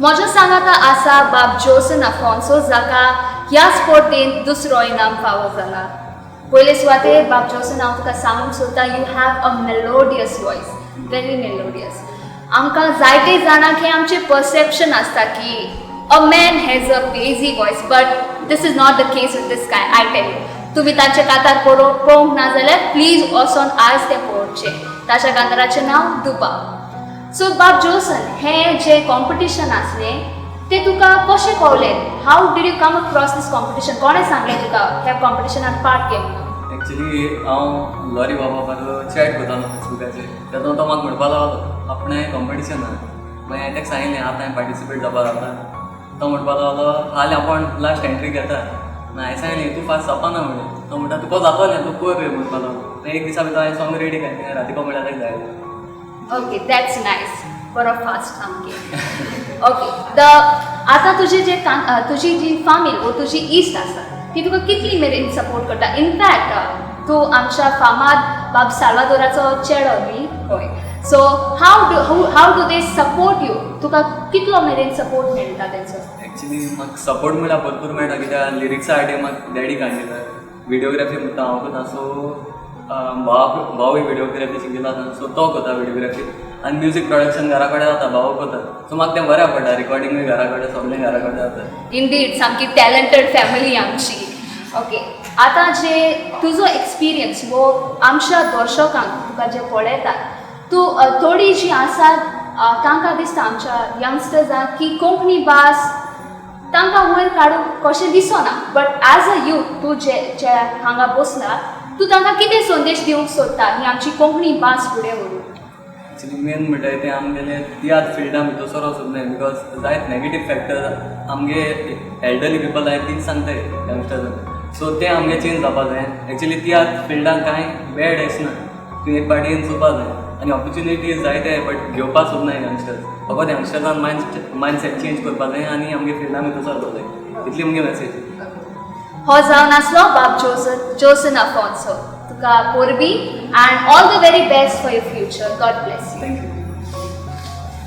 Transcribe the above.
म्हज्या सांगाता आसा बाब जोसन अफोन्सो, जाका ह्या स्पर्धेंत दुसरो इनाम फावो जाला. पयले सुवातेर, बाब जोसन, हांव तुका सांगूंक सोदता, you have a melodious voice, very melodious. आमकां जायते जाणांक हें आमचें परसेप्शन आसता की a man has a bassy voice, but this is not the case with this guy, I tell you. तुमी तांचे कांतार पळोवंक ना जाल्यार प्लीज वचोन आयज तें पळोवचें. ताच्या कांताराचें नांव दुबा. सो बाब जोसन, हें जें कॉम्पिटिशन आसलें तें तुका कशें कवलें? How did you come across this competition? कोणें सांगलें तुका ह्या कॉम्पिटिशनात पार्ट घे म्हणून? एक्चुली हांव लॉरी बाबा बरोबर चॅट करतालो फेसबुकाचेर. तेदों तो म्हाका म्हणपाक लागलो, आपणें कॉम्पिटिशन आहा. मागीर हांवें ताका सांगिल्लें, आतां हांवें पार्टिसिपेट जावपाक जाता. तो म्हणपाक लागलो, हालीं आपूण लास्ट एंट्री घेता. मागीर हांवें सांगलें, तूं फास्ट जावपा ना म्हणलें. तो म्हणटा, तुका जातलें, तूं कर रे म्हणपाक लागलो. मागीर एक दिसा भितर हांवें सॉंग रेडी केलें, राती म्हणल्यार ताका जाय. Okay, that's nice. बरो फास्ट सामकें. ओके, the आतां तुजी जे तुजी जी फामील वो तुजी इश्ट आसा, ती तुका कितली मेरेन सपोर्ट करता? इनफॅक्ट तूं आमच्या फामाद बाब साल्वादोराचो चेडो न्ही? हय. So how do they support you? तुका कितलो मेरेन सपोर्ट मेळटा तेंचो? एक्चुली म्हाका सपोर्ट म्हणल्यार भरपूर मेळटा, कित्याक लिरिक्सा खातीर म्हाका डॅडी काडून दिता, विडियोग्राफी म्हणटा हांव करता. सो भावाक, भावूय विडियोग्राफी शिकिल्लो आसा, सो तो करता विडियोग्राफी आनी म्युजीक प्रोडक्शन घरा कडेन जाता, भाव करता. सो म्हाका तें बरें पडटा. रिकॉर्डिंगूय घरा कडेन, सगळें घरा कडेन जाता. इंडीड, सामकी टॅलंटेड फॅमिली आमची. ओके, आतां जे तुजो एक्सपिरियन्स वो आमच्या दर्शकांक, तुका जे पळयतात, तूं थोडीं जीं आसात, तांकां दिसता, आमच्या यंगस्टर्सांक, की कोंकणी भास तांकां वयर काडूंक कशें दिसना. बट एज अ यूथ तूं जे जे हांगा बसला, तूं तांकां कितें संदेश दिवंक सोदता ही आमची कोंकणी भास फुडें व्हरूंक? एक्चुली मेन म्हणटाय तें आमगेले तियात्र फिल्डा भितर सरो सोदनाय, because जायत नेगेटीव फॅक्टर आमगे एल्डरली पिपल आहाय तीच सांगताय यंगस्टर्सांक. सो तें आमगे चेंज जावपा जाय. एक्चुली तियात्र फिल्डान कांय बॅड आसना. तुवें एक पार्टीन चोवपा जाय आनी ऑपॉर्चुनिटीज जायते, बट घेवपा सोदनाय यंगस्टर्स. फकत यंगस्टर्सान मायंड सेट चेंज करपा जाय आनी आमगे फिल्डा भितर सरपा जाय. इतली मुगे मॅसेज. हो जावन आसलो बाब जोसन अफोन्सो. तुका परबी and all the very best for your future. God bless you. Thank you.